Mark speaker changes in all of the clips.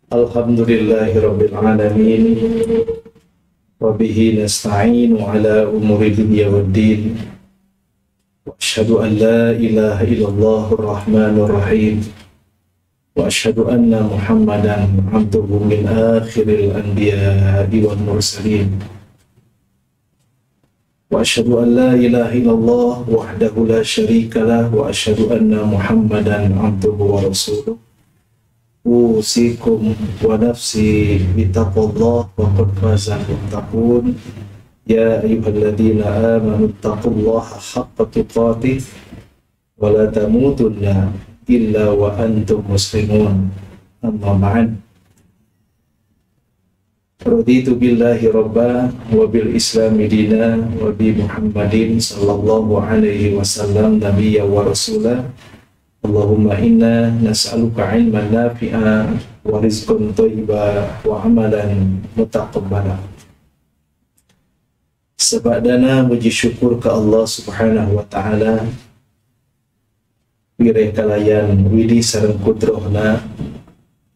Speaker 1: Alhamdulillahirabbil alamin wa bihi nasta'inu ala umuri dunya waddin. Wa asyhadu an la ilaha illallahur rahmanur rahim. Wa asyhadu anna Muhammadan abduhu min akhiril anbiya'i wal mursalin. Wa asyhadu an la ilaha illallah wahdahu la syarika lah wa asyhadu anna Muhammadan abduhu wa rasuluh. Usikum wa nafsi bitaqwallah wa qad faza al-muttaqun. Ya ayyuhalladzina amanu taqullaha haqqa tuqatih wa la tamutunna illa wa antum muslimun. Amma ba'd. Raditu billahi rabba wa bil islami dina wa bi Muhammadin sallallahu alaihi wasallam nabiyya wa rasula. Allahumma inna nas'aluka ilman nafi'a wa rizqan thayyiba wa amalan mutaqabbala. Sebadana muji syukur ke Allah Subhanahu wa taala. Wireh kalayan widi sareng kudrohna.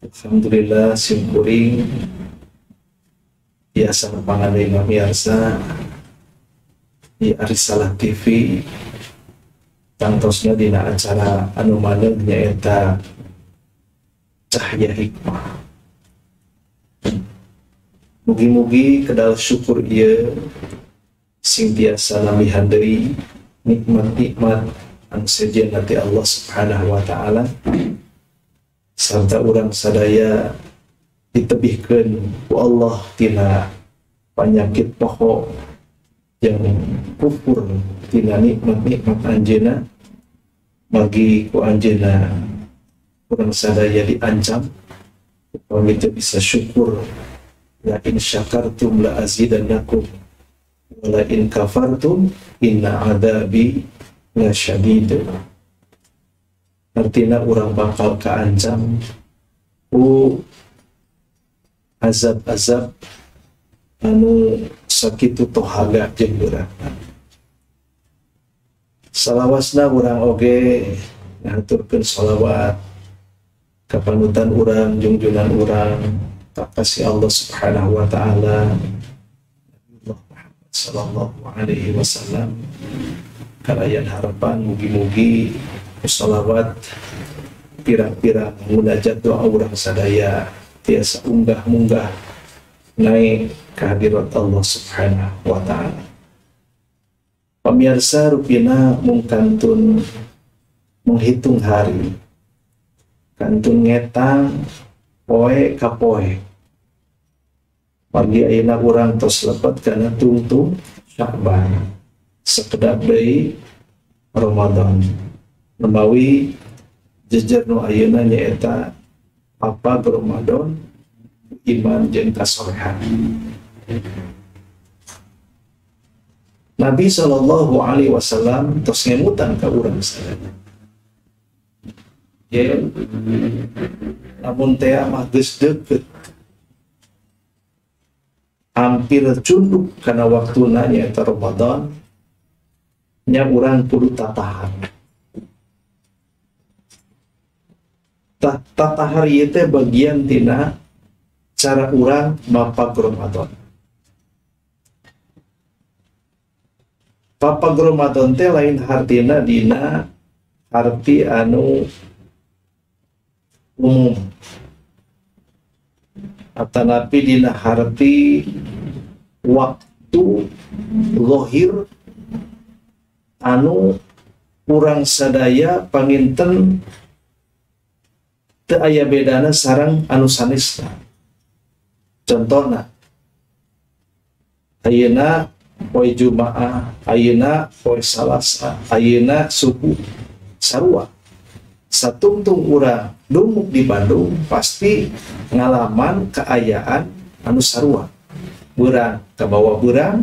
Speaker 1: Alhamdulillah simkuring biasa nepangan deui pamirsa di Arisalah TV. Tangtosna dina acara anu maneg nyaeta Cahaya Hikmah. Mugi-mugi kedal syukur ieu sing tiasa nambihan deui nikmat-nikmat anu sejenna ti Allah Subhanahu wa taala sarta urang sadaya ditebihkeun ku Allah tina panyakit poho yang kufur tina nikmat-nikmat anjeuna, bagi ku anjeuna urang sadaya diancam upami teu bisa syukur. La in syakartum la azidannakum wa la in kafartum inna adzabi lasyadid. Artina urang bakal kaancam ku azab-azab anu sakitu tohaga jeung beratna. Salawasna urang oge ngahaturkeun sholawat ka panutan urang, jungjunan urang, kasih Allah Subhanahu wa taala Nabi Muhammad sallallahu alaihi wasallam. Kalayan harapan mugi-mugi sholawat pirang-pirang munajat doa urang sadaya tiasa unggah-munggah naik kehadirat Allah Subhanahu wa taala. Pemirsa, rupina mung kantun menghitung hari, kantun ngetang poe ka poe. Pagi ayeuna urang tos lepet kana tungtung Sya'ban, sekedap deui Ramadan. Nemawi jejer nu ayeuna nyaeta apa Ramadan iman jeung kasolehan. Nabi sallallahu alaihi wasallam tos ngemutan ka urang sadaya. Ye, lamun teh mah geus deukeut, hampir cunduk kana waktuna nyaeta Ramadan, nya urang kudu tatahan. Tatahar ieu teh bagian tina cara urang mapag Ramadan. Papag Ramadan teh lain hartina dina arti anu umum, atanapi dina harti waktu lohir anu urang sadaya panginten teu aya bedana sareng anu sanesna. Contohna ayeuna poe Jumaah, ayeuna poe Salasa, ayeuna subuh sarua. Satungtung urang dumuk di Bandung pasti ngalaman keayaan anu sarua. Beurang kabawa beurang,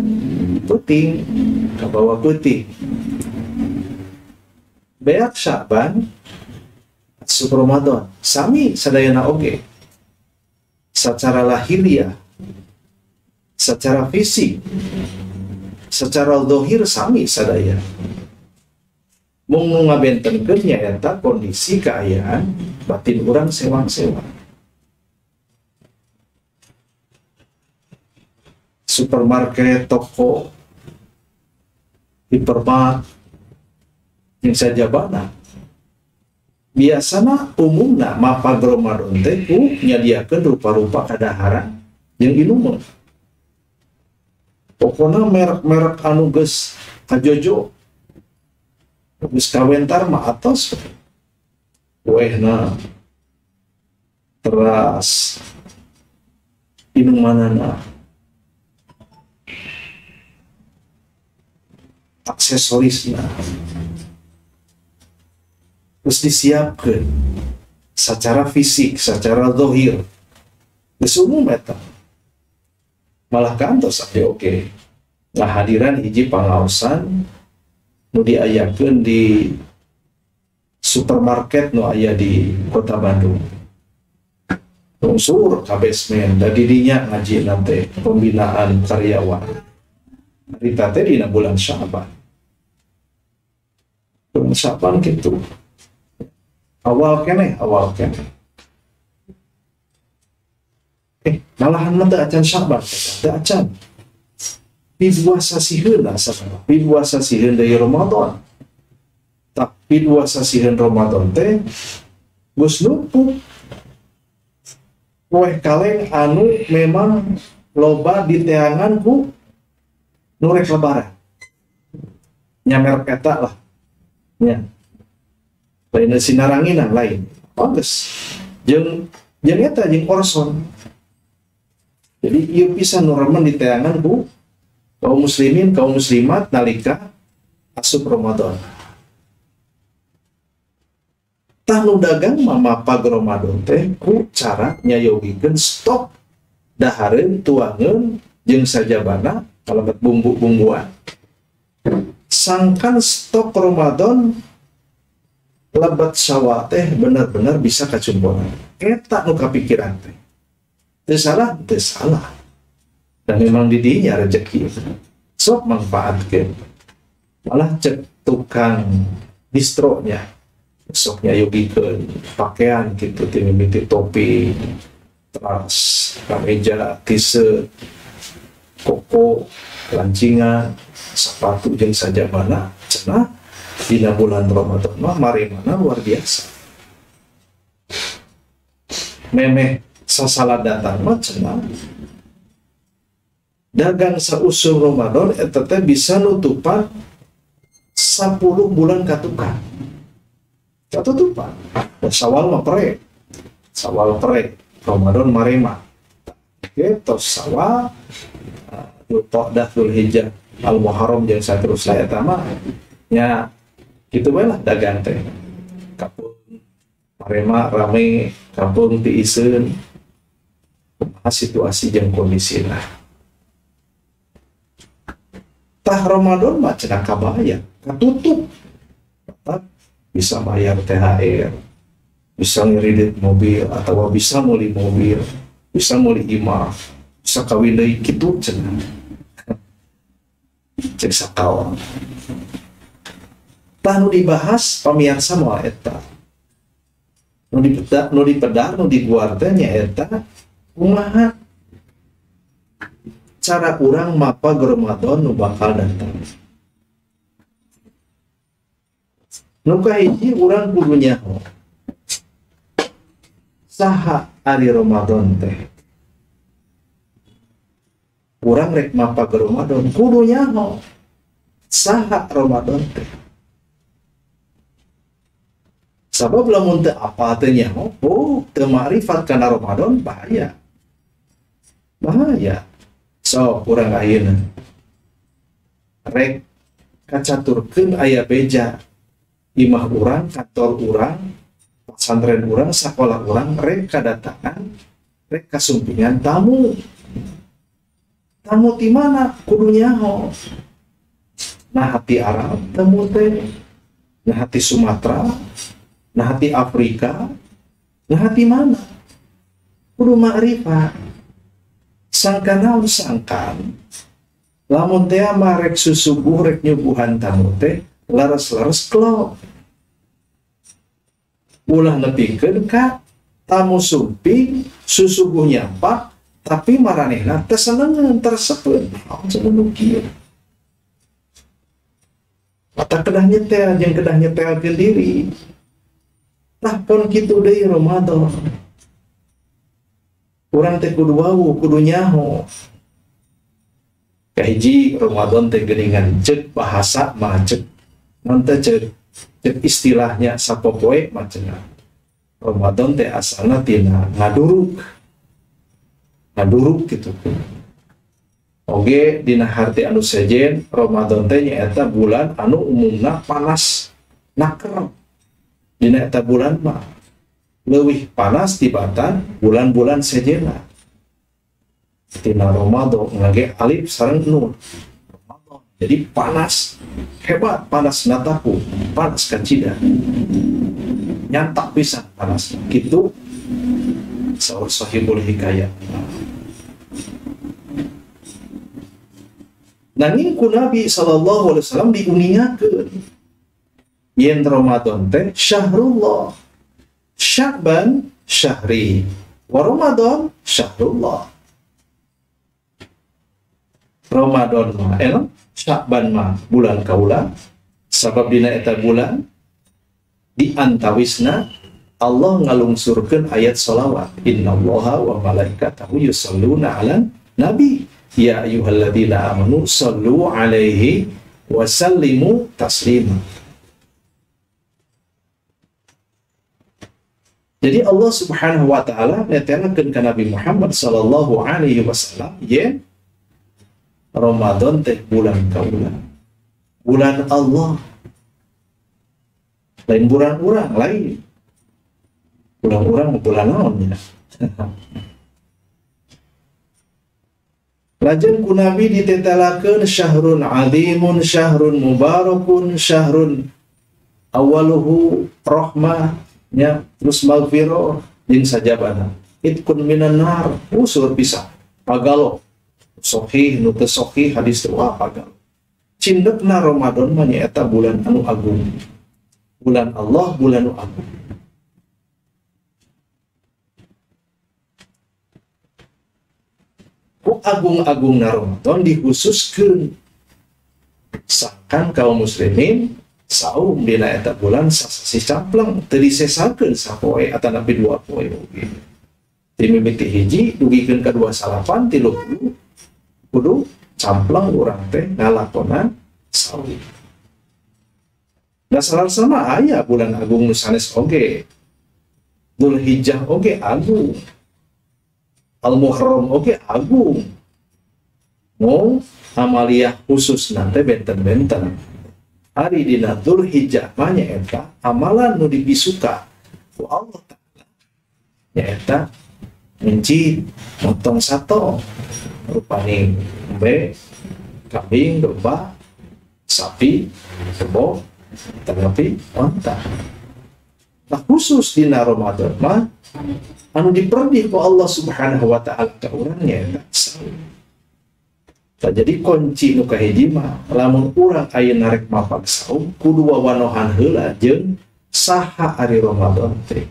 Speaker 1: peuting kabawa peuting. Beak Sya'ban asup Ramadan sami sadayana oge. Secara lahiriah, secara fisik, secara zahir sami sadaya. Mung nu ngabentenkeun nyaeta kondisi kaayaan batin urang sewang-sewang. Supermarket, toko, hipermart, jeung sajabana biasana umumna mapag Ramadan teh ku nyadiakeun rupa-rupa kadaharan jeung inuman. Pokona merek-merek anu geus kajojo geus kawentar mah atos kuehna, teras, inumanana, aksesorisna terus disiapkan secara fisik, secara zahir. Geus umum eta. Malah kantos ade oke. Ngahadiran hiji pangaosan nu diayakeun di supermarket nu aya di Kota Bandung. Lungsur ka basement da didinya ngaji nanti pembinaan karyawan. Harita teh dina bulan Syaban. Bulan Syaban kitu. Awal keneh. Malahan mah teu acan Syaban, teu acan. Pi dua sasiheun asana, pi dua sasiheun deui Ramadan. Tapi dua sasiheun Ramadan teh geus numpuk kue kaleng anu memang loba diteangan ku nu rek lebaran. Nya merek eta lah. Nya. Lain sinaranginan lain. Bagus. Jeung jeung eta jeung orson. Jadi ieu pisan nu remen diteangan ku kaum muslimin, kaum muslimat nalika asup Ramadan. Tah nu dagang mah mapag Ramadan teh ku cara nyayogikeun stok dahareun tuangeun jeung sajabana kalebet bumbu-bumbuan. Sangkan stok Ramadan lebat Syawal teh benar-benar bisa kacumponan. Eta nu kapikiran teh. Teu salah, teu salah. Dan memang didinya rezeki. Sok manfaatkeun. Malah cek tukang distronya. Sok nyayogikeun pakaian kitu ti mimiti topi, teras, kameja, t-shirt, koko, lancingan, sepatu jeung sajabana cenah dina bulan Ramadan mah maremana luar biasa. Memeh sasalah datang mah cenah dagang sausum Ramadan eta teh bisa nutupan 10 bulan katukan. Katutupan. Sawal mah pre. Sawal pre, Ramadan marema. Oke, tos sawal Dzulqa'dah, Dzulhijjah, Al-Muharram jeung saterusna eta mah nya kitu bae lah dagang teh. Kampung marema rame, kampung tiiseun. Kumaha situasi jeung kondisina. Tah Ramadan mah cenah kabaya, katutup. Tetap bisa bayar THR, bisa ngiridit mobil atau bisa meuli mobil, bisa meuli imah, bisa kawin deui kitu cenah. Cek sakaon. Tah nu dibahas pamiarsa moal eta. Nu dipedar, nu dipedar, nu diguar teh nyaeta kumaha cara urang mapag Ramadan nu bakal datang. Nu kahiji urang kudu nyaho saha ari Ramadan teh. Urang rek mapag Ramadan kudu nyaho saha Ramadan teh. Sabab lamun teu apa teu nyaho, oh teu makrifat kana Ramadan bahaya. Bahaya. So urang ayeuna rek kacaturkeun aya beja imah urang, kantor urang, pesantren urang, sekolah urang rek kadatangan, rek kasumpingan tamu. Tamu ti mana? Kudu nyaho. Nah hati Arab tamu teh, nah hati Sumatera, nah hati Afrika, nah hati mana? Kudu makrifat. Sangkan naon sangkan lamun teh marek susubuh rek nyuguhan tamu teh Laras-laras klop. Ulah nepikeun ka tamu sumping susuguh nyampak tapi maranehna teu senengeun tersepeun. Naon cenah nu kieu? Mata kedah nyetel jeung kedah nyetelkeun diri. Tah pon kitu deui Ramadan. Urang teh kudu wawuh, kudu nyaho. Kahiji Ramadan teh geuningan ceuk bahasa mah ceuk non teh ceuk istilahnya sapopoe mah cenah. Ramadan teh asalna tina ngaduruk. Ngaduruk kitu. Oge dina harti anu sejen Ramadan teh nyaeta bulan anu umumna panas naker. Dina eta bulan mah leuwih panas tibatan bulan-bulan sejenna. Tina Ramadan ngage alif sareng nun. Ramadan. Jadi panas hebat, panas nataku, panas kacida. Nyantak pisan panas. Kitu saur Sahibul Hikayat. Nanging ku Nabi sallallahu alaihi wasallam diuningakeun yen Ramadan teh syahrullah, Sya'ban syahri, wa Ramadan syahrullah. Ramadan mah Sya'ban mah bulan kaula, sabab dina eta bulan di antawisna Allah ngalungsurkeun ayat sholawat, innallaha wa malaikatahu yusholluna 'alan nabi ya ayyuhalladzina amanu shallu 'alaihi wa sallimu taslima. Jadi Allah Subhanahu wa taala netelakeun ka Nabi Muhammad sallallahu alaihi wasallam yen Ramadan teh bulan kaula, bulan Allah, lain bulan urang, lain bulan urang bulan naon ya. Lajeng ku Nabi ditetelakeun syahrun azimun, syahrun mubarakun, syahrun awaluhu rahmah nya, terus maghfirah jeung sajabana. Itkun minan nar, usur pisah pagalo sahih nu teu sahih hadis teh wah pagalo. Cindekna Ramadan mah nyaeta bulan anu agung, bulan Allah, bulan anu agung. Ku agung-agungna Ramadan dikhususkeun sangkan kaum muslimin saum dina eta bulan sasasi campleng teu disesakeun sapoe atanapi dua poe oge. Ti mimiti hiji dugikeun ka 29 30 kudu campleng urang teh ngalakonan saum. Dasar sama aya bulan agung nu sanes oge. Dzulhijjah oge agung. Al-Muharram oge agung. Mau amaliyah khusus nanti benten-benten. Hari dina Dzulhijjah mah nyaeta amalan nu dibisuka ku Allah Ta'ala. Nyaeta mencit, motong sato, rupane embe, kambing, domba, sapi, kebo, tetapi onta. Nah khusus dina Ramadan mah anu diperdih ku Allah Subhanahu wa taala ka urang nyaeta saum. Tah jadi kunci nu kahiji mah lamun urang ayeuna rek mapag saum kudu wawanohan heula jeung saha ari Ramadan teh.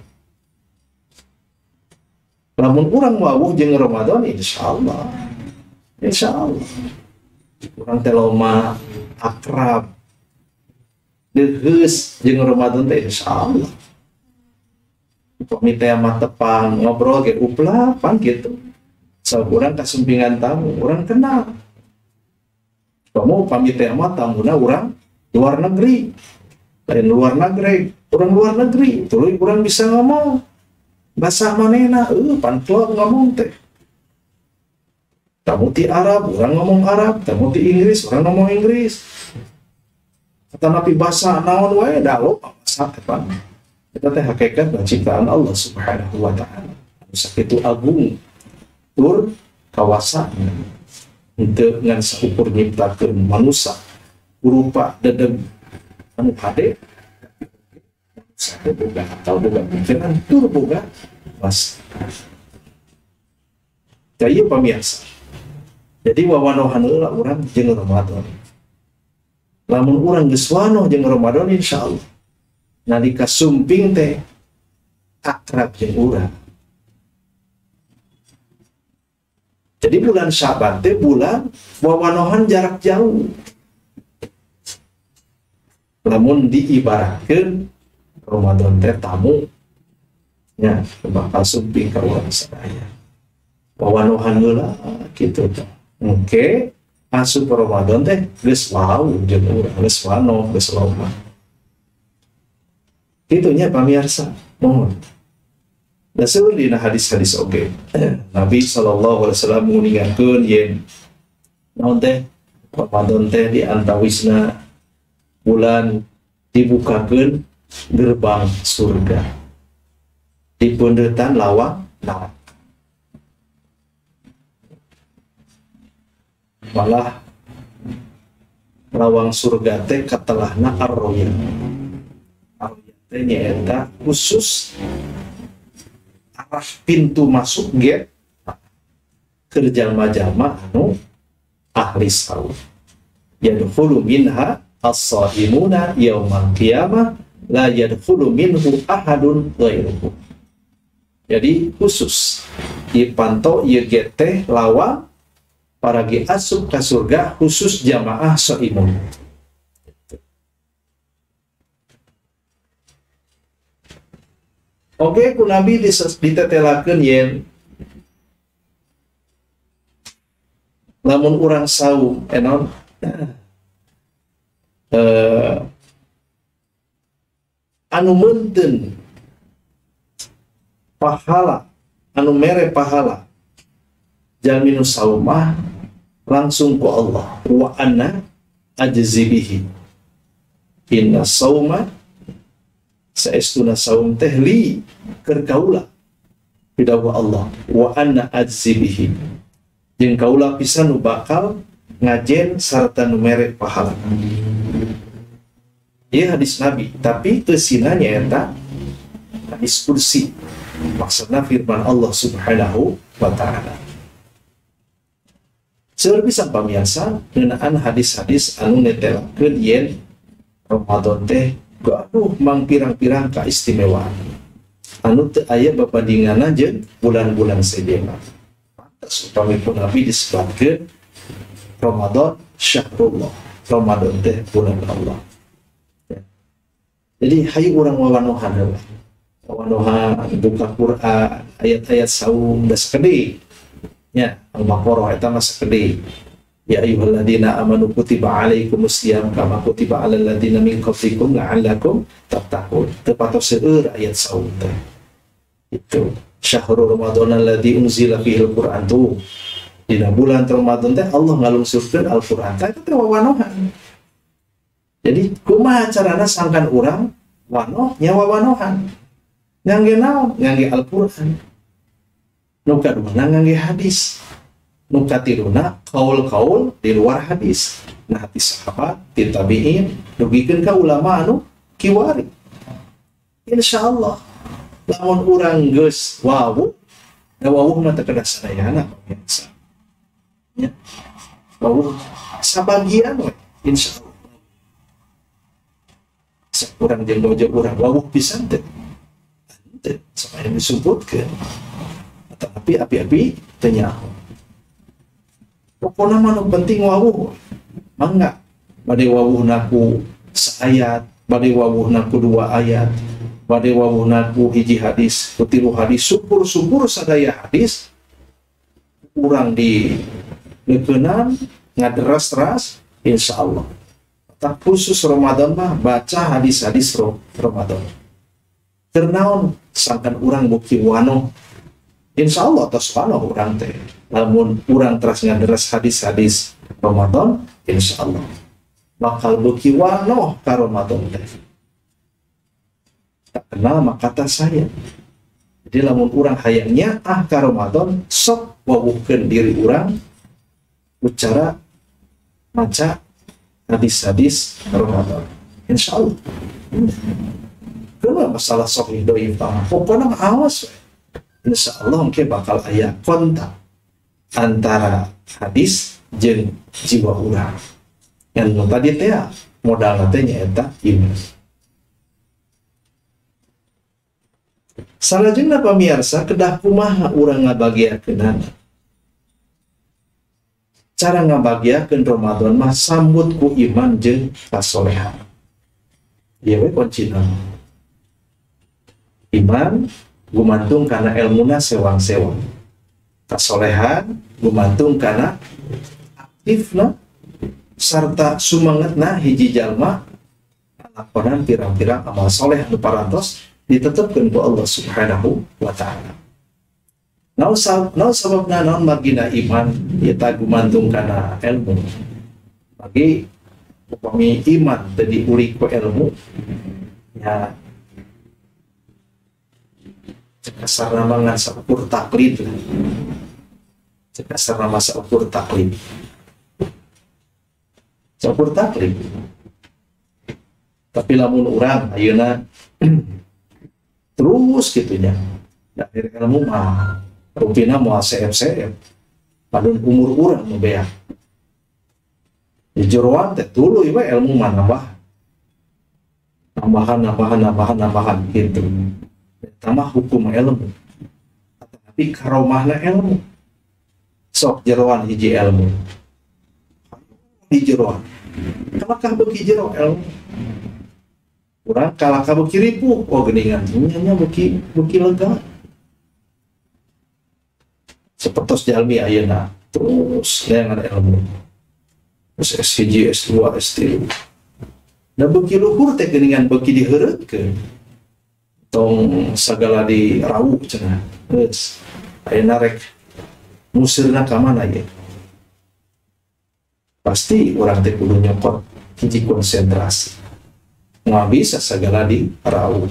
Speaker 1: Lamun urang wawuh jeung Ramadan insyaallah. Insyaallah. Urang teh loma akrab deheus jeung Ramadan teh insyaallah. Upami teh mah tepang ngobrol ge uplah pan kitu. Sabab urang kasumpingan tamu, urang kenal. Kamu pamit teh mah tamuna urang luar negeri. Lain luar negeri, urang luar negeri, tuluy urang bisa ngomong bahasa manehna, pan klop ngomong teh. Tamu ti Arab, urang ngomong Arab, tamu ti Inggris, urang ngomong Inggris. Tetapi bahasa naon wae da loba bahasa teh pan. Eta teh hakikat ciptaan Allah Subhanahu wa taala. Anu sakitu agung tur kawasa henteu ngan saukur nyiptakeun manusa rupa dedeg anu hade manusa teh boga akal boga pikiran tur boga was. Tah ieu pamirsa. Jadi wawanohan heula urang jeung Ramadan. Lamun urang geus wanoh jeung Ramadan insyaallah nalika sumping teh akrab jeung urang. Jadi bulan Syaban teh bulan wawanohan jarak jauh. Lamun diibaratkeun Ramadan teh tamu nya bakal sumping ka urang sadaya. Wawanohan heula kitu teh. Engke asup Ramadan teh geus wau jeung urang, geus wanoh, geus loba. Kitu nya pamirsa, mohon. Da seueur dina hadis-hadis oge. Nabi sallallahu alaihi wasallam nguningakeun yen naon teh Ramadan teh di antawisna bulan dibukakeun gerbang surga. Dipundetan lawang neraka. Malah lawang surga teh katelahna ar-roya. Ar-roya teh nyaeta khusus arah pintu masuk gate keur jalma-jalma anu ahli saum. Yadkhulu minha as-saimuna yaumal qiyamah la yadkhulu minhu ahadun ghairuhu. Jadi khusus dipantau ieu gate teh lawang paragi asup ka surga khusus jamaah saimun. Oke, ku Nabi ditetelakeun yen lamun urang saum enon anu meunteun pahala, anu mere pahala jalmi nu saum mah langsung ku Allah wa anna ajzi bihi. Inna sauma saestuna saum teh li keur kaula pidawuh Allah wa anna ajzi bihi. Jeung kaula pisan nu bakal ngajen sarta nu mere pahala. Ieu hadis Nabi, tapi eusina nyaeta hadis kursi. Maksudna firman Allah Subhanahu wa taala. Seueur pisan pamirsa ngeunaan hadis-hadis anu netelakeun yen Ramadan teh gaduh mangpirang-pirang kaistimewaan anu teu aya babandinganna jeung bulan-bulan sejenna. Pantes upami pun Nabi disebutkeun Ramadan syahrullah, Ramadan teh bulan Allah. Ya. Jadi hayu urang wawanohan heula. Wawanohan buka Quran, ayat-ayat saum da sakedik. Ya, Al-Baqarah eta mah sakedik. Ya ayyuhalladzina amanu kutiba alaikumusiyam kama kutiba alal ladzina min qablikum la'allakum tattaqun. Teu patos seueur ayat saum teh. Itu syahrul ramadan alladzi unzila fihi al-Qur'an tuh. Dina bulan Ramadan teh Allah ngalungsurkeun Al-Qur'an. Tah eta teh wawanohan. Jadi kumaha carana sangkan urang wanoh nya wawanohan. Ngangge naon? Ngangge Al-Qur'an. Nu kaduana ngangge hadis. Nu katiluna kaul-kaul di luar hadis. Nah, ti sahabat, ti tabi'in, dugikeun ka ulama anu kiwari. Insyaallah lamun urang geus wawuh, da wawuh mah teu kedah sadayana pamirsa. Nya. Wawuh sabagian we insyaallah. Sakurang jeung bojo urang wawuh pisan teh. Teu supaya disumputkeun. Tapi api-api teu nyaho. Pokokna mah nu penting wawuh. Mangga bade wawuhna ku saayat, bade wawuhna ku dua ayat, bade wawuhna ku hiji hadis, ku tilu hadis, syukur-syukur sadaya hadis urang di leukeunnan ngaderas-ras insyaallah. Tak khusus Ramadan mah baca hadis-hadis Ramadan. Keur naon sangkan urang beuki wanoh. Insyaallah tos wanoh urang teh. Lamun urang teras ngaderas hadis-hadis Ramadan, insyaallah bakal beuki wanoh ka Ramadan teh. Tak kenal maka tak sayang. Jadi lamun urang hayangnya ah ka Ramadan sok wawuhkeun diri urang ucara maca hadis-hadis Ramadan. Insyaallah. Kenapa masalah sahih dhaif? Pokoknya awas we. Insyaallah engke bakal aya kontak antara hadis jeung jiwa urang. Yang tadi teh Modalna teh nyaeta iman. Salajengna pamirsa kedah kumaha urang ngabagiakeunana. Cara ngabagiakeun Ramadan mah sambut ku iman jeung kasolehan. Ieu we kuncina. Iman gumantung kana elmuna sewang-sewang. Kasolehan gumantung kana aktifna sarta sumangetna hiji jalma ngalakonan pirang-pirang amal soleh anu parantos ditetepkeun ku Allah Subhanahu wa taala. Naon sababna naon margina iman eta gumantung kana ilmu. Bagi upami iman teu diulik ku ilmu nya kasarna mah ngan saukur taklid. Kasarna mah saukur taklid. Saukur taklid. Tapi lamun urang ayeuna terus gitunya dari ilmu mah rupina moal seep-seep padahal umur urang nu beak di jeroan teh tuluy we ilmu mah nambah nambahan gitu. Eta mah hukum ilmu tapi karomahna ilmu sok jeroan hiji ilmu di jeroan kalakah beuki jero ilmu urang kalakah beuki ripuh oh geuningan nya beuki lega sepertos jalmi ayeuna terus neangan ilmu terus S1 S2 S3 da beuki luhur teh geuningan beuki diheureutkeun tong sagala di rawuh cenah geus ayeuna rek musirna ka mana ieu pasti urang teh kudu nyokot hiji konsentrasi. Nggak bisa segala di rauh.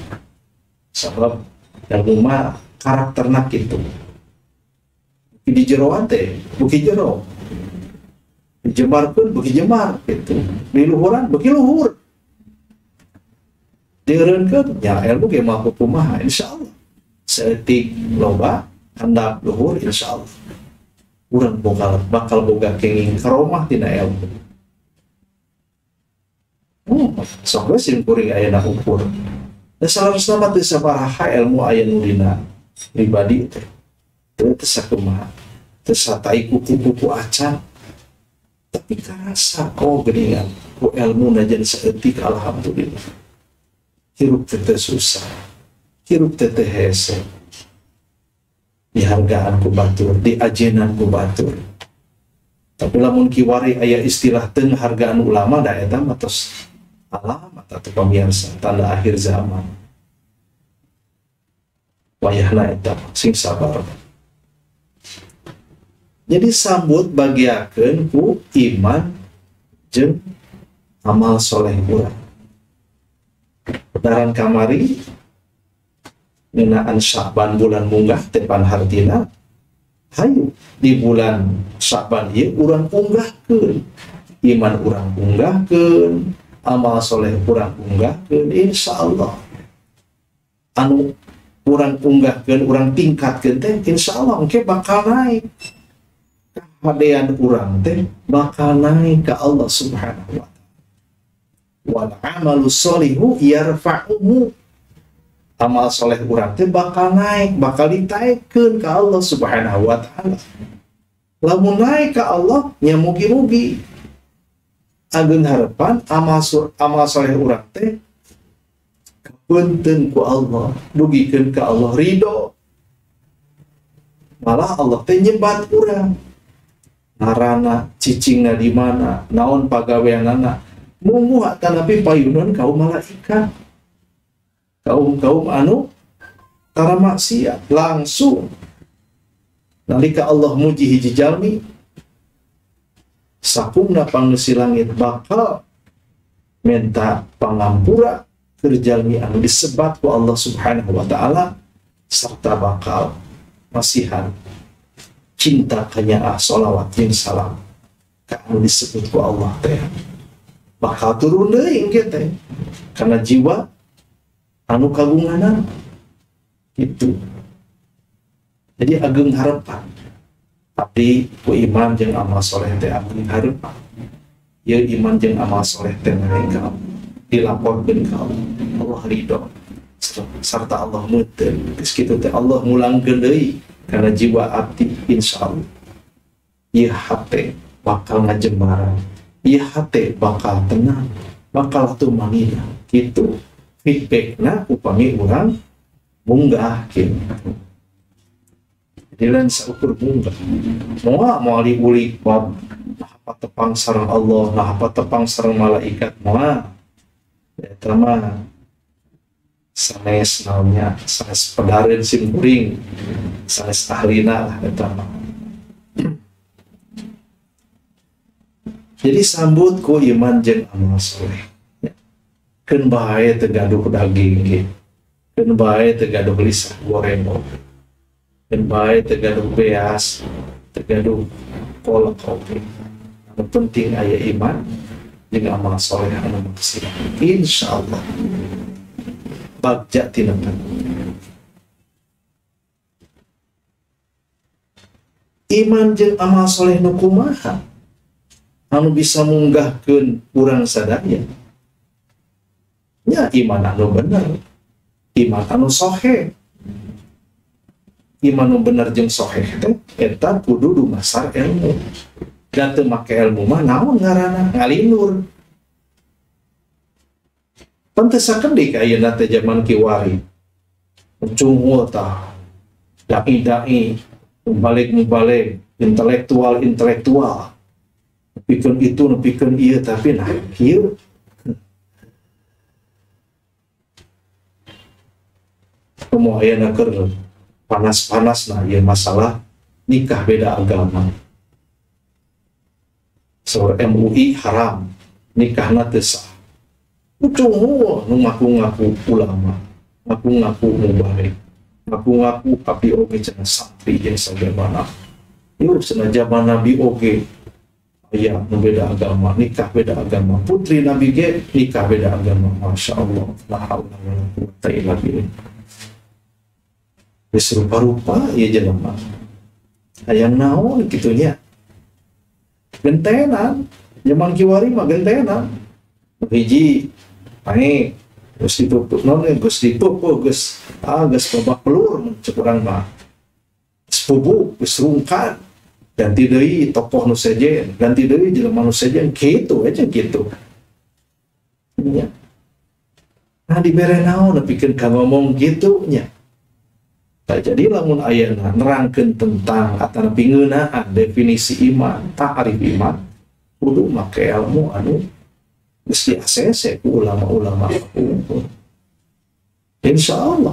Speaker 1: Sebab ilmu mah karakterna kitu. Di jeroan teh beuki jero. Dijemarkeun beuki jemar gitu. Di luhuran beuki luhur. Dieureunkeun ya ilmu ge mah kumaha insyaallah. Saeutik loba handap luhur insyaallah. Urang bakal boga kenging karomah tina ilmu. Sok we sim kuring ayeuna ukur. Da salarasna mah teu sabaraha ilmu aya nu dina pribadi teh. Teu sakumaha. Teu satai kuku-kuku acan. Tapi karasa oh geuningan ku ilmu na jadi saeutik alhamdulillah. Hirup teh teu susah. Hirup teh teu hese. Dihargaan ku batur, diajenan ku batur. Tapi lamun kiwari aya istilah teu hargaan ulama da eta mah tos alamat atau pamirsa tanda akhir zaman. Wayahna eta sing sabar. Jadi sambut bagiakeun ku iman jeung amal soleh urang. Benaran kamari ngeunaan Sya'ban bulan munggah teh pan hartina. Hayu di bulan Sya'ban ieu urang unggahkeun iman urang unggahkeun amal soleh urang unggahkeun insyaallah anu urang unggahkeun urang tingkatkeun teh insyaallah engke bakal naik kahadean urang teh bakal naik ka Allah Subhanahu wa taala. Wal amalu solihu yarfa'uhu. Amal soleh urang teh bakal naik, bakal ditaikkeun ka Allah Subhanahu wa taala. Lamun naik ka Allah nya mugi-mugi ageung harapan amal soleh urang teh kapunten ku Allah, dugikeun ka Allah ridho. Malah Allah teh nyebat urang. Ngarana cicingna di mana, naon pagaweanana, mumuh atanapi payunan kaum malaikat. Kaum-kaum anu tara maksiat langsung nalika Allah muji hiji jalmi sakumna pangeusi langit bakal minta pangampura keur jalmi anu disebat ku Allah Subhanahu wa taala serta bakal masihan cinta kanyaah sholawat jeung salam ka anu disebut ku Allah teh bakal turun deui engke teh karena jiwa anu kagunganan itu. Jadi ageung harapan. Tapi ku iman jeung amal soleh teh ageung harapan. Ieu iman jeung amal soleh teh naik ka Allah, dilaporkeun ka Allah, Allah ridho sarta Allah meuteun. Geus kitu teh Allah ngulangkeun deui kana jiwa abdi, insyaallah ieu hate bakal ngajembaran, ieu hate bakal tenang, bakal tumanina. Kitu feedbackna upami urang munggah kitu. Jadi lain saukur munggah moal moal diulik bab nah apa tepang sareng Allah, nah apa tepang sareng malaikat, moal eta mah sanes naonnya, sanes pedareun sim kuring, sanes ahlina lah eta mah. Jadi sambut ku iman jeung amal soleh. Keun bae teu gaduh daging ge, keun bae teu gaduh lisah goreng oge, keun bae teu gaduh beas, teu gaduh kolak oge. Anu penting aya iman jeung amal soleh anu maksimal. Insyaallah bagja tina iman jeung amal soleh nu kumaha anu bisa munggahkeun urang sadaya nya iman anu bener, iman anu soheh. Iman anu bener jeung soheh teh eta kudu dumasar ilmu. Da teu make ilmu mah naon ngaranna ngalinur. Pan teu sakedik ayeuna teh jaman kiwari. Cungul tah dai-dai, balik-balik, intelektual-intelektual. Nepikeun itu, nepikeun ieu, tapi nah kieu. Komo ayeuna keur panas-panas nah ieu masalah nikah beda agama. Saur MUI haram, nikahna teu sah. Ucunguh nu ngaku-ngaku ulama, ngaku-ngaku mubaligh, ngaku-ngaku tapi oge cenah santri jeung sababana. Ieu cenah zaman Nabi oge aya nu beda agama, nikah beda agama. Putri Nabi ge nikah beda agama. Masya Allah, la haula wala quwata illa billah. Geus rupa-rupa ieu jelema. Hayang naon kitu nya? Gentenan, zaman kiwari mah gentenan. Hiji naik geus dipupuk naon geus dipupuk geus geus babak pelur cek urang mah. Geus pupuk, geus rungkad, ganti deui tokoh nu sejen, ganti deui jelema nu sejen, kitu aja kitu. Nya. Nah dibere naon nepikeun ka ngomong kitu nya. Nah, jadi lamun ayeuna nerangkeun tentang atanapi ngeunaan definisi iman, ta'rif iman, kudu make ilmu anu geus di ACC ku ulama-ulama kapungkur. Insyaallah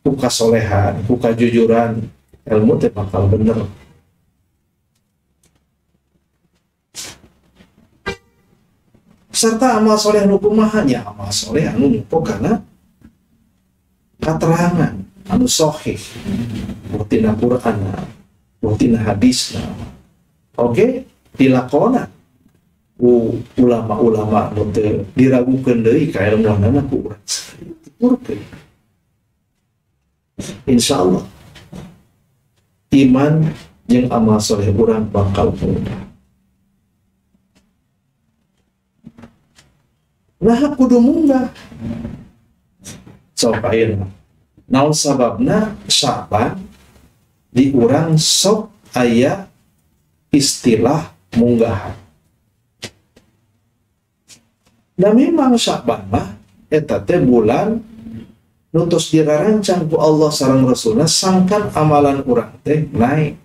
Speaker 1: ku kasolehan, ku kajujuran, ilmu teh bakal bener. Serta amal soleh nu kumaha nya, amal soleh anu nyupo kana katerangan anu sahih, tina Qur'anna, tina hadisna. Oke, dilakona ku ulama-ulama nu teu diragukeun deui kailmuanana ku urang sadaya. Insyaallah iman jeung amal soleh urang bakal munggah. Nah kudu munggah. Sok ayeuna naon sababna Sya'ban di urang sok aya istilah munggahan. Nah memang Sya'ban mah eta teh bulan nu tos dirarancang ku Allah sareng Rasulna sangkan amalan urang teh naik.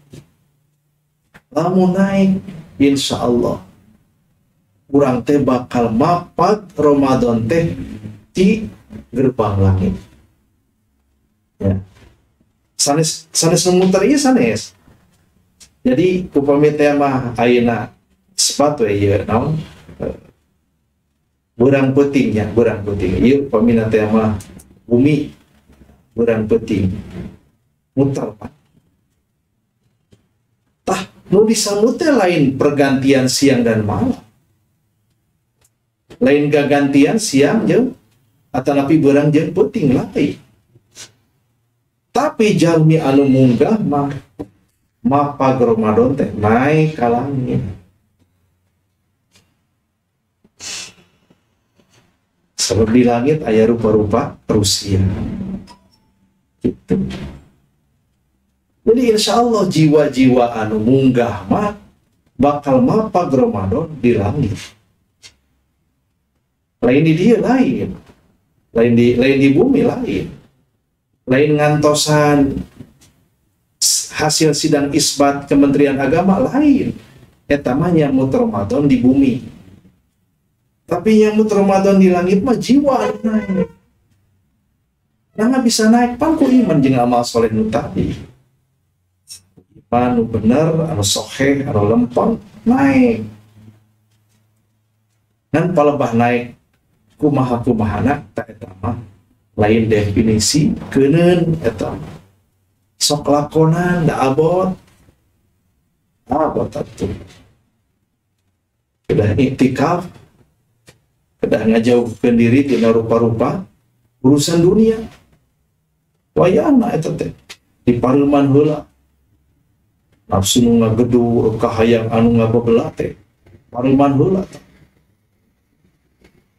Speaker 1: Lamun naik insyaallah urang teh bakal mapag Ramadan teh di gerbang langit. Ya. Sanes sanes muter ieu sanes. Jadi upami teh mah ayeuna sepatu ieu naon beurang peuting nya, beurang peuting. Ieu upami teh mah bumi beurang peuting muter Pak. Tah nu disambut teh lain pergantian siang dan malam. Lain gagantian siang jeung atanapi beurang jeung peuting lain. Tapi jalmi anu munggah mah mapag Ramadan teh naik ka langit. Sebab di langit aya rupa-rupa Rusia. Gitu. Jadi insya Allah jiwa-jiwa anu munggah mah bakal mapag Ramadan di langit. Lain di dia lain. Lain di bumi lain. Lain ngantosan hasil sidang isbat Kementerian Agama lain. Eta mah nyambut Ramadan di bumi. Tapi nyambut Ramadan di langit mah jiwa naik. Nah bisa naik pan ku iman jeung amal soleh nu tadi. Iman nu bener, anu soheh, anu lempeng naik. Ngan palebah naik kumaha-kumahana ta eta mah lain definisi keuneun eta mah. Sok lakonan da abot. Abot atuh. Kedah iktikaf, kedah ngajauhkeun diri tina rupa-rupa urusan dunia. Wayana eta teh dipareuman heula. Nafsu nu ngagedu, kahayang anu ngabebela teh pareuman heula teh.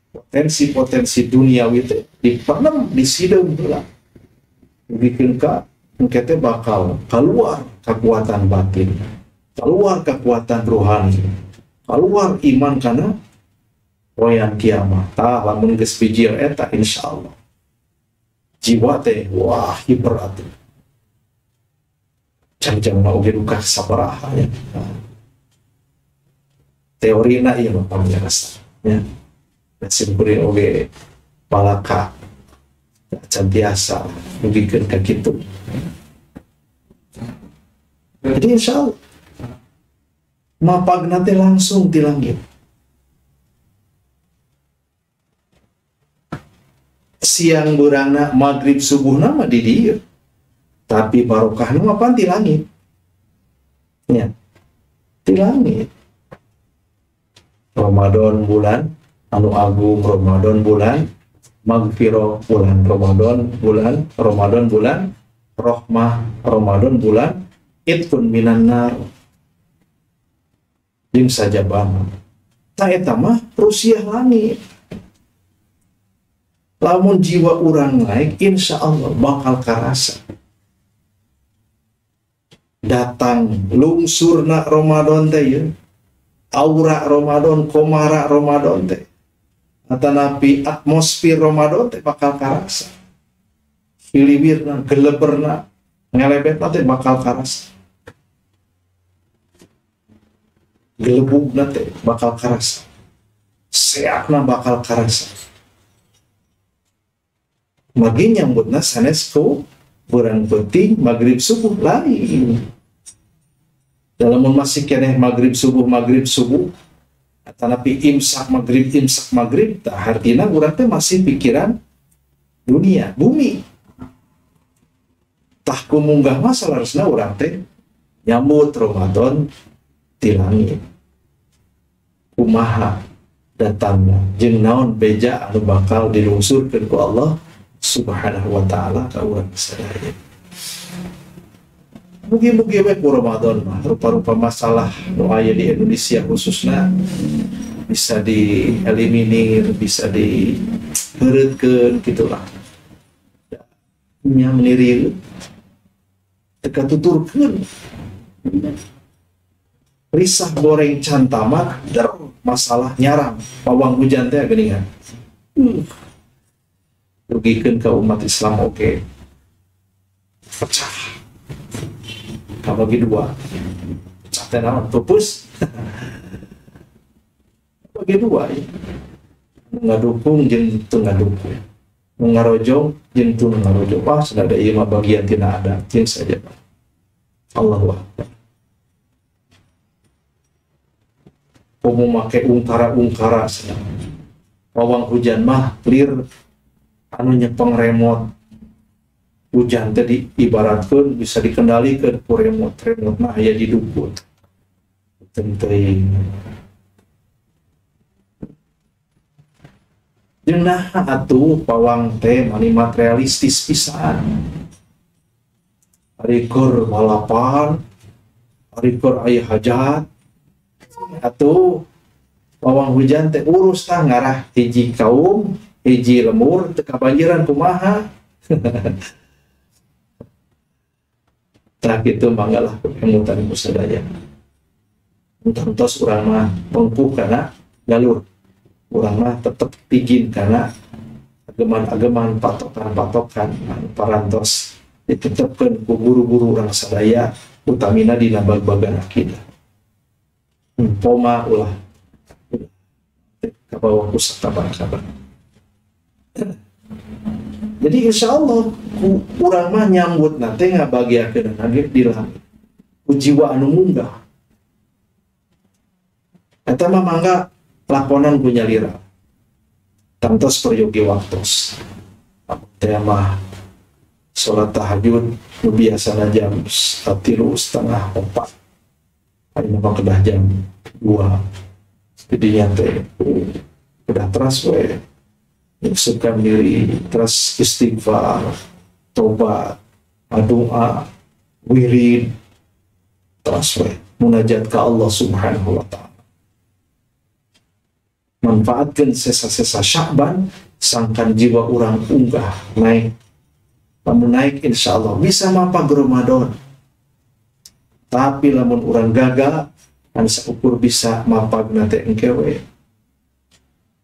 Speaker 1: Potensi-potensi duniawi teh dipenem, disideum heula. Dugikeun ka engke teh bakal keluar kekuatan batin, keluar kekuatan rohani, keluar iman kana poean kiamat. Tah lamun geus bijil eta insyaallah jiwa teh wah hiper atuh. Jang-jang mah oge duka sabaraha nya. Teorina ieu mah pamirsa nya. Sim kuring oge palaka can tiasa dugikeun ka kitu. Jadi insyaallah mapagna teh langsung di langit. Siang burangna maghrib subuhna mah di dieu. Tapi barokahna mah pan di langit. Ya. Di langit. Ramadan bulan anu agung, Ramadan bulan magfirah, bulan Ramadan bulan Ramadan bulan rahmah, Ramadan bulan itqun minan nar. Jeung sajabana. Ta eta mah rusiah langit. Lamun jiwa urang naik, insya Allah bakal karasa. Datang lungsurna Ramadan teh ya. Aura Ramadan, komara Ramadan teh. Atanapi atmosfer Ramadan teh bakal karasa. Hiliwirna, geleberna, ngelebetna teh bakal karasa. Gelebugna teh bakal karasa. Seakna bakal karasa. Magi nyambutna sanes ku burang penting maghrib subuh lain. Dalam masih keneh maghrib subuh atanapi imsak maghrib tah hartina urang teh masih pikiran dunia bumi. Tah kumunggah mah salarasna urang teh nyambut Ramadan di langit. Kumaha datangna jeung naon beja anu bakal dilungsurkeun ku Allah Subhanahu wa ta'ala ka urang sadaya. Mugi-mugi we ku Ramadan mah rupa-rupa masalah nu aya di Indonesia khususna bisa dieliminir, bisa diheureutkeun gitulah. Nya meniri teu katuturkeun. Risah goreng can tamat der masalah nyarang pawang hujan teh geuningan. Rugikeun ka umat Islam oke. Pecah. Kabagi dua. Pecah teh naon? Pupus. Bagi dua ya. Ngadukung jeung teu ngadukung. Ngarojong jeung teu ngarojong. Wah, sudah ada ieu mah bagian tina adat jeung saja. Allahu Akbar. Komo make ungkara-ungkara cenah. Pawang hujan mah lir anu nyepeng remote. Hujan tadi ibaratkan bisa dikendalikan ku remote, remote mah aya di dukun. Teuing. Jeung naha atuh pawang teh mani materialistis pisan. Ari keur balapan, ari keur aya hajat. Atuh pawang hujan teh urus tah ngarah hiji kaum, Hiji lembur teu kabanjiran kumaha. Tah kitu mangga lah kemutan ibu sadaya. Entos urang mah bengkuh kana galur. Urang mah tetep pigin kana ageman-ageman patokan-patokan anu parantos ditetepkeun ku guru-guru urang sadaya utamina dina bag-bagan akidah. Umpama ulah kabawa ku sakabar-kabar. Jadi insya Allah ku urang mah nyambut nanti ngabagiakeun ge di langit. Ku jiwa anu munggah. Eta mah mangga lakonan ku nyalira. Tantos peryogi waktos. Teh mah salat tahajud nu biasana jam 3:30 4. Ayeuna mah kedah jam 2. Jadi teh kedah teras we. Nyuksepkan diri, terus istighfar, tobat, doa, wirid, terus we munajat ke Allah Subhanahu wa ta'ala. Manfaatkan sesa-sesa Sya'ban, sangkan jiwa orang unggah naik. Lamun naik insya Allah bisa mapag Ramadan. Tapi lamun orang gagal, kan seukur bisa mapag nate engke we.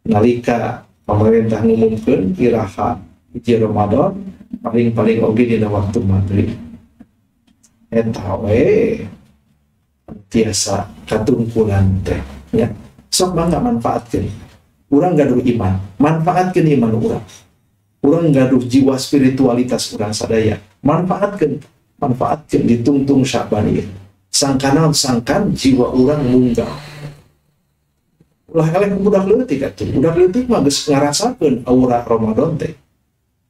Speaker 1: Nalika pemerintah ngumumkeun iraha hiji Ramadan paling-paling oge dina waktu maghrib. Eta we tiasa katungkulan teh ya. Sok mangga manfaatkeun. Urang gaduh iman, manfaatkeun iman urang. Urang gaduh jiwa spiritualitas urang sadaya, manfaatkeun, manfaatkeun ditungtung Sya'ban ieu. Sangkan sangkan jiwa urang munggah. Ulah eleh budak leutik atuh. Budak leutik mah geus ngarasakeun aura Ramadan teh.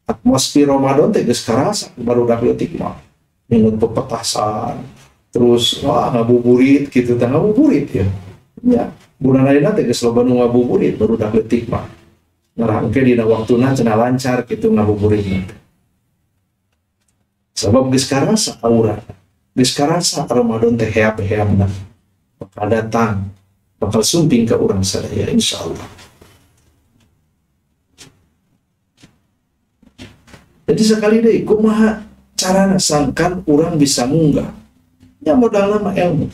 Speaker 1: Atmosfer Ramadan teh geus karasa barudak leutik mah. Minut pepetasan, terus wah ngabuburit kitu teh ngabuburit ya. Ya, bulan ayeuna teh geus loba nu ngabuburit barudak leutik mah. Ngarangke dina waktuna cenah lancar kitu ngabuburit. Sabab geus karasa aura, geus karasa Ramadan teh heap-heapna. Bakal datang, bakal sumping ke urang sadaya insyaallah. Jadi sekali deui kumaha carana sangkan urang bisa munggah? Ya modalna mah ilmu.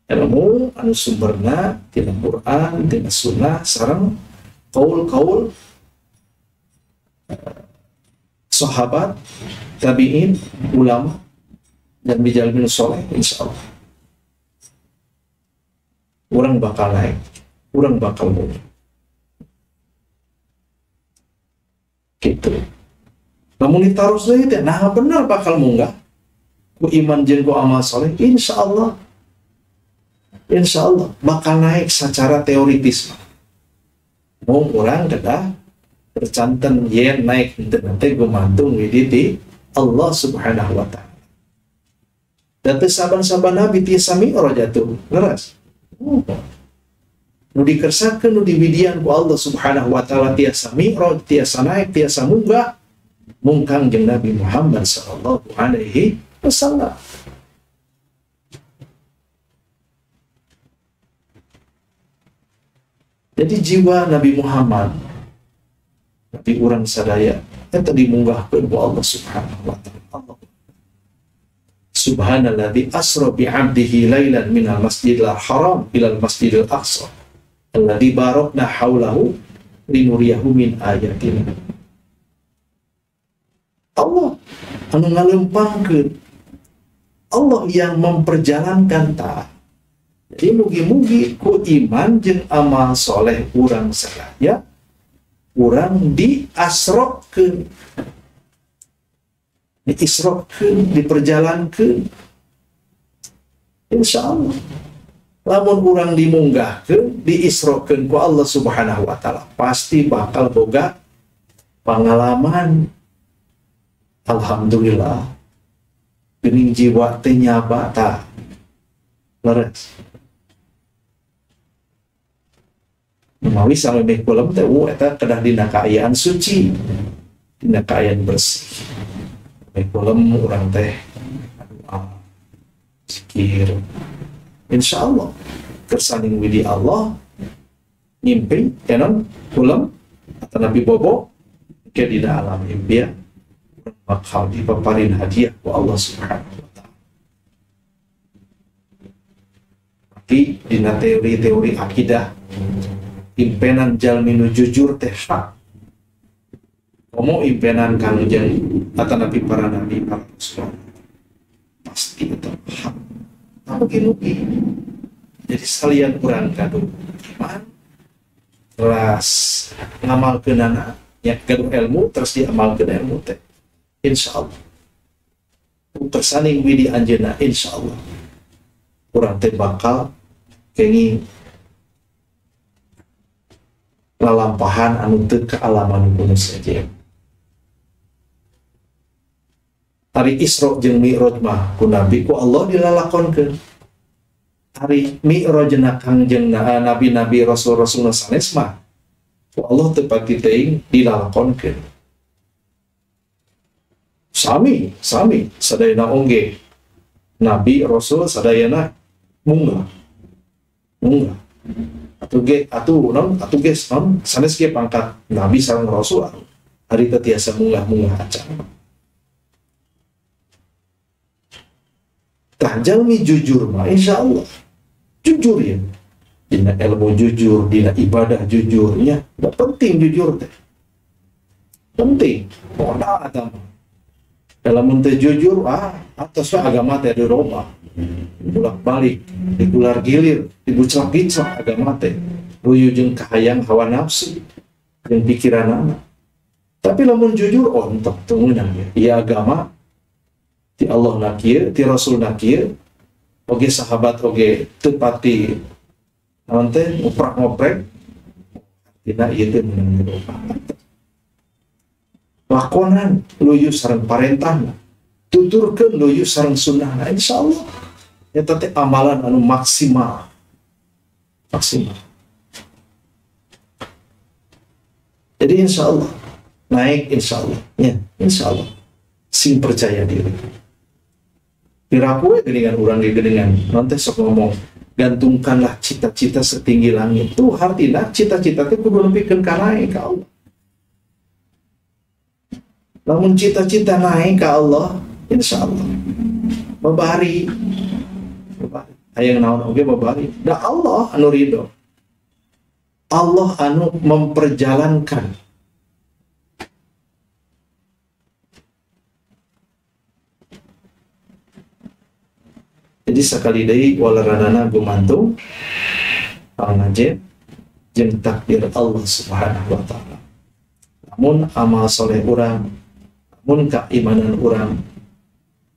Speaker 1: Ilmu anu sumberna tina Quran, tina sunnah sareng qaul-qaul sahabat, tabi'in, ulama dan bijalmin soleh insyaallah. Orang bakal naik, orang bakal munggah. Gitu. Namun ditaruh deui teh, nah bener bakal munggah. Ku iman jeung ku amal soleh, insyaallah. Insyaallah bakal naik secara teoritis. Mung urang kedah bercanten yen naik nanti gumantung di Allah Subhanahu wa ta'ala. Dan teu saban-saban nabi tiasa mi'raj atuh, leres. Nu dikersakeun nu diwidian ku Allah Subhanahu wa ta'ala tiasa mi'raj, tiasa naik, tiasa munggah mungkang jeung Nabi Muhammad sallallahu alaihi wasallam. Jadi jiwa Nabi Muhammad, Nabi urang sadaya eta dimunggahkeun ku Allah Subhanahu wa ta'ala. Subhanalladzi asra bi 'abdihi lailan minal masjidil haram ilal masjidil aqsa alladzi barakna haulahu linuriyahu min ayatina. Allah anu ngalempangkeun, Allah yang memperjalankan taat. Jadi mugi-mugi ku iman jeung amal soleh urang sadaya urang diasrokeun, diisrokeun, diperjalankeun. Insyaallah lamun urang dimunggahkeun, diisrokeun ku Allah Subhanahu wa ta'ala, pasti bakal boga pengalaman. Alhamdulillah geuning jiwa teh nyaba tah leres. Mawi samemeh kulem teh eta kedah dina kaayaan suci, dina kaayaan bersih. Samemeh kulem urang teh doa, zikir. Insyaallah kersaning widi Allah ngimpi tenan kulem Atau Nabi bobo ke dina alam impian bakal dipaparin hadiah ku Allah Subhanahu wa taala. Tapi dina teori-teori akidah impenan jalmi nu jujur teh hak. Komo impenan Kangjeng atau nabi para nabi para rasul pasti itu hak. Mugi-mugi. Jadi salian urang gaduh iman teras ngamalkeunana nya gaduh ilmu terus diamalkeun ilmu teh. Insyaallah. Kersaning widi anjeunna insyaallah. Urang teh bakal kenging lalampahan anu teu kaalaman ku nu sejen. Ari Isra jeung Mi'raj mah ku Nabi ku Allah dilalakonkeun. Ari Mi'rajna Kangjeng nabi-nabi rasul-rasul sanes mah ku Allah teu pati teuing dilalakonkeun. Sami, sami sadayana oge. Nabi rasul sadayana munggah. Munggah. Atuh ge atuh non atuh ge non sanes ge pangkat nabi sareng rasul ari teu tiasa munggah-munggah acan. Tah jalmi jujur mah insyaallah jujur ya dina ilmu jujur dina ibadah jujurnya da penting jujur teh penting modal agama dalam teu jujur atos we agama teh dirobah bolak-balik digular gilir dibuclak-giclak agama teh ruyu jeung kahayang hawa nafsu jeung pikiranana tapi lamun jujur entok teu meunang ya agama ti Allah nakir, ti Rasul nakir, oge sahabat oge teu pati naon teh ngoprak-ngoprek tina ieu teh meunang dirobah. Lakonan luyu sareng parentahna, tuturkeun luyu sareng sunnahna, insyaallah eta teh amalan anu maksimal. Maksimal. Jadi insyaallah naik insyaallah, ya, insyaallah sing percaya diri. Piraku geningan urang ge geningan nanti sok ngomong gantungkanlah cita-cita setinggi langit tuh hartina cita-cita teh kudu nepikeun ka naik ka Allah. Lamun cita-cita naik ka Allah insyaallah babari babari hayang naon oge babari da Allah anu ridho, Allah anu memperjalankan. Jadi sekali deui walaranana gumantung pangajen jeung takdir Allah Subhanahu wa taala. Namun amal soleh urang, namun keimanan urang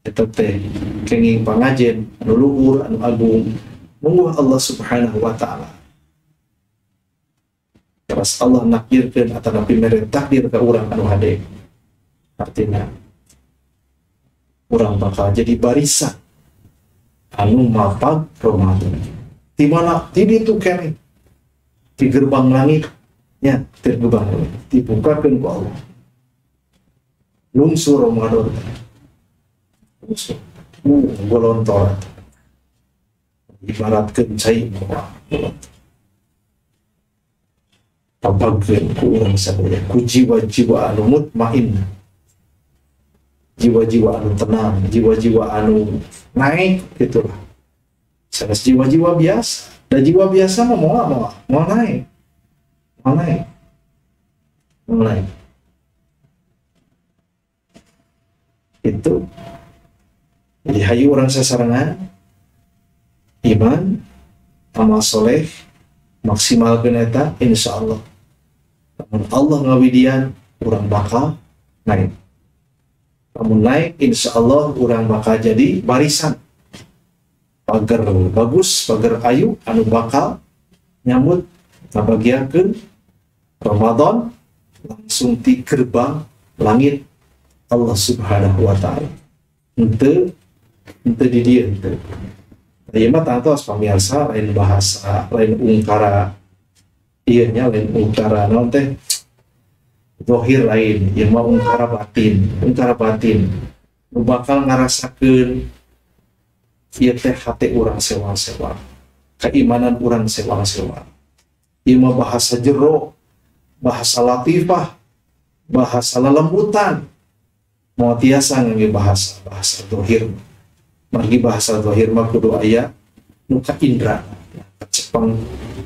Speaker 1: eta teh kenging pangajen anu luhur anu agung mungguh Allah Subhanahu wa taala. Terus Allah nakdirkeun atanapi mere takdir ka urang anu hade. Artina urang bakal jadi barisan anu mapag Ramadan. Di mana? Di ditu kene. Di gerbang langit nya, di gerbang langit dibukakeun ku Allah. Lungsur Ramadan. Lungsur. Golontor. Ibaratkeun cai golontor. Pabageun ku urang sadaya ku jiwa-jiwa anu mutmain. Jiwa-jiwa anu tenang, jiwa-jiwa anu naik gitulah. Sanes jiwa-jiwa biasa, dan jiwa biasa mah mau naik. Mau naik. Mau naik. Itu. Jadi hayu urang sasarengan iman, amal soleh, maksimalkeun eta insyaallah. Lamun Allah ngawidian urang bakal naik. Namun naik, insya Allah urang bakal jadi barisan pagar bagus, pagar ayu, anu bakal nyambut ngabagiakeun Ramadan langsung ti gerbang langit Allah Subhanahu wa taala. Henteu di dieu henteu. Ieu mah tangtos pamirsa lain bahasa, lain ungkara ieu nya lain ungkara naon teh zahir lain, ieu mah ungkara batin nu bakal ngarasakeun ieu teh hate urang sewang-sewang, keimanan urang sewang-sewang. Ieu mah bahasa jero, bahasa latifah, bahasa lelembutan. Moal tiasa ngangge bahasa bahasa zahir. Margi bahasa zahir mah kudu aya nu kaindra, kacepeng,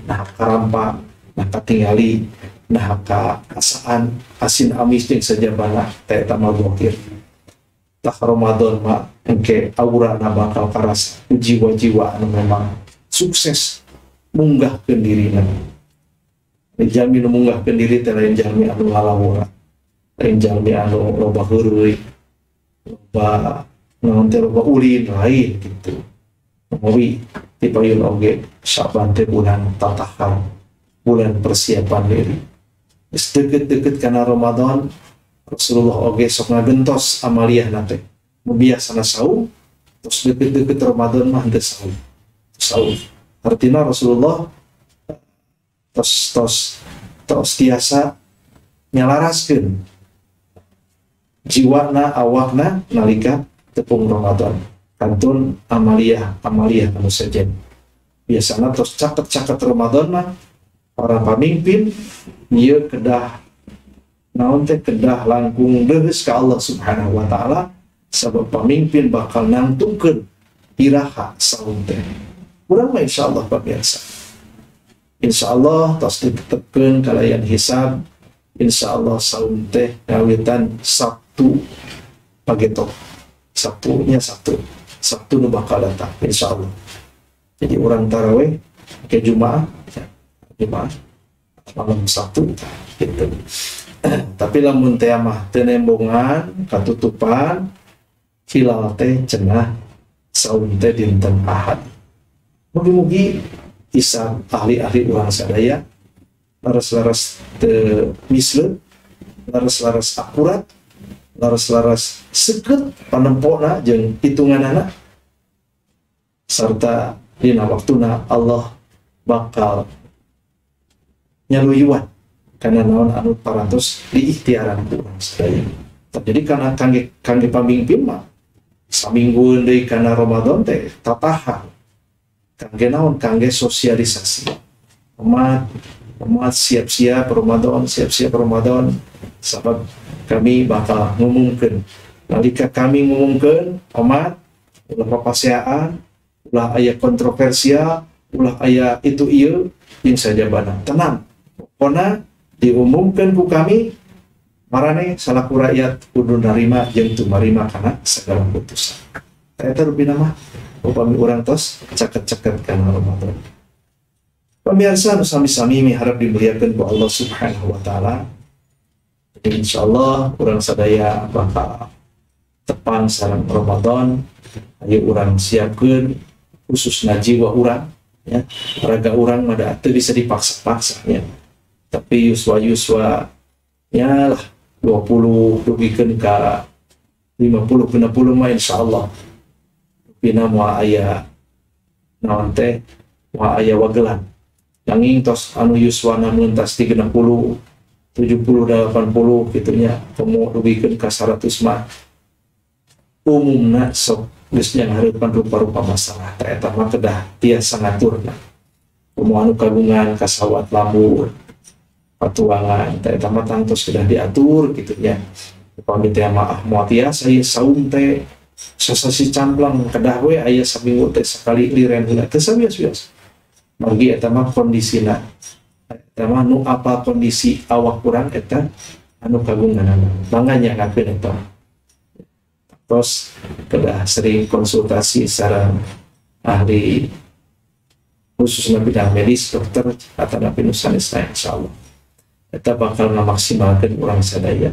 Speaker 1: nah karampa, nah katingali, nah karasaan, asin amis jeung sajabana teh eta mah zahir. Tah Ramadan mah engke aurana bakal karasa jiwa-jiwa anu memang sukses munggahkeun dirina. Jalmi nu munggahkeun diri teh lain jalmi anu lalawora, lain jalmi anu loba heureuy, loba naon teh loba ulin lain gitu. Mawi tipayun oge Syaban teh bulan tatahan, bulan persiapan diri. Geus deukeut-deukeut kana Ramadan, Rasulullah oge sok ngagentos amaliyahna teh. Nu biasana saum, terus deukeut-deukeut Ramadan mah henteu saum. Saum. Artina Rasulullah tos tos tos tiasa nyalaraskeun jiwana awakna nalika tepung Ramadan. Kantun amaliyah amaliyah anu sejen. Biasana tos caket-caket Ramadan mah para pamimpin ieu kedah naon teh kedah langkung deus ka Allah Subhanahu wa taala sabab pamimpin bakal nangtungkeun iraha saum teh. Urang mah insyaallah pemirsa. Insyaallah tos ditetepkeun kalayan hisab, insyaallah saum teh ngawitan Sabtu pageto. Sabtunya Sabtu. Sabtu nu bakal datang insyaallah. Jadi urang tarawih ke Jumaah, ya, Jumaah malam Sabtu gitu. Tapi lamun teh mah teu nembongan, katutupan, hilal teh cenah saum teh dinten Ahad. Mugi-mugi hisab ahli-ahli urang sadaya laras-laras teu misle, laras-laras akurat, laras-laras seukeut panempona jeung hitunganana sarta dina waktuna Allah bakal nyaluyuan karena naon anu parantos diikhtiaran ku urang sadaya. Jadi karena kangge pamimpin mah saminggueun deui kana Ramadan teh tatahan. Kangge naon kangge sosialisasi. Umat umat siap-siap Ramadan, siap-siap Ramadan sabab kami bakal ngumumkeun. Nalika kami ngumumkeun umat ulah papaseaan, ulah aya kontroversial, ulah aya itu ieu jeung sajabana. Tenang. Pokona diumumkan ku kami marane salaku rakyat kudu narima jeung tumarima kana segala putusan. Eta rupina mah upami urang tos caket-caket kana Ramadan. Pemirsa nu sami-sami miharap dimuliakeun ku Allah Subhanahu wa taala. Jadi insyaallah urang sadaya bakal tepang sareng Ramadan, ayo urang siapkeun khususna jiwa urang ya. Raga urang mah da teu bisa dipaksa-paksa ya. Tapi yuswa-yuswa ya lah 20 dugikeun ka 50 60 mah insyaallah. Rupina moal aya naon teh moal aya wagelan. Nanging tos anu yuswana mentas di 60, 70, 80 gitunya komo dugikeun ka 100 mah umumna sok geus nyanghareupan rupa-rupa masalah. Tah eta mah kedah tiasa ngaturna. Komo anu kagungan kasawat lambur patuangan tah eta mah tangtos kedah diatur kitu nya. Upami teh mah moal tiasa ieu saum teh sasasi camplang kedah we aya saminggu teh sakali liren heula teu sabios-bios. Margi eta mah kondisina eta mah nu apa kondisi awak urang eta anu kagunganana mangga nyangakeun eta. Terus kedah sering konsultasi sareng ahli khususnya bidang medis, dokter atau napi nu sanesna insyaallah. Eta bakal ngamaksimalkeun urang sadaya.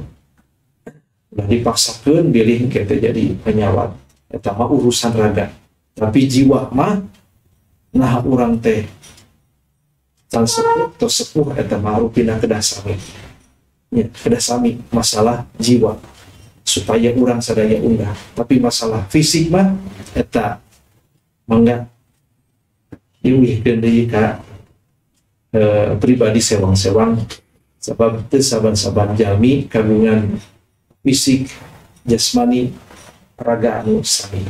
Speaker 1: Ulah dipaksakeun bilih engke teh jadi penyawat. Eta mah urusan raga. Tapi jiwa mah nah urang teh can sepuh atau sepuh eta mah rupina kedah sami. Ya, kedah sami masalah jiwa supaya urang sadaya unggah. Tapi masalah fisik mah eta mangga diuihkeun deui ka pribadi sewang-sewang sabab teu saban-saban jalmi kagungan fisik jasmani raga anu sami.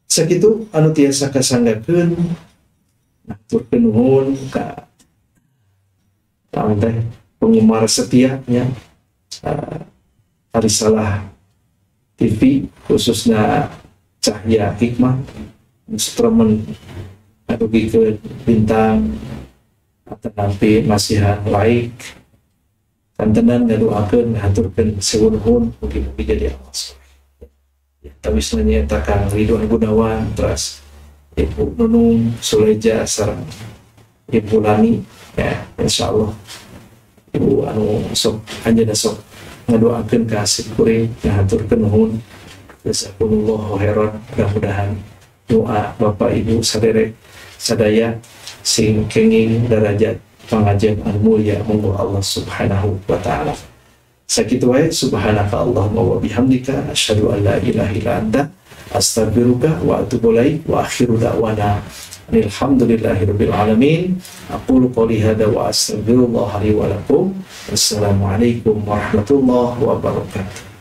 Speaker 1: Sakitu anu tiasa kasanggakeun haturkeun nuhun ka teh penggemar setia nya Risalah TV khususnya Cahya Hikmah instrumen ke bintang atau nanti masihan like kantenan ngadoakeun ngahaturkeun sewu nuhun mugi-mugi jadi amal soleh ya, tapi selanjutnya Kang Ridwan Gunawan terus Ibu Nunung Suleja sareng Ibu Lani ya, insyaallah Ibu anu sok anjeunna sok ngadoakeun ka sim kuring ngahaturkeun nuhun jazakumullahu khairan. Mudah-mudahan doa Bapak Ibu saderek sadaya sing kenging derajat pangajian anu mulia monggo Allah Subhanahu wa taala. Sakitu wae, subhanaka Allahumma wa bihamdika asyhadu an la ilaha illa anta astaghfiruka wa atubu ilaik wa akhiru da'wana alhamdulillahirabbil alamin. Aqulu qouli hadza wa astaghfirullah li wa lakum. Wassalamualaikum warahmatullahi wabarakatuh.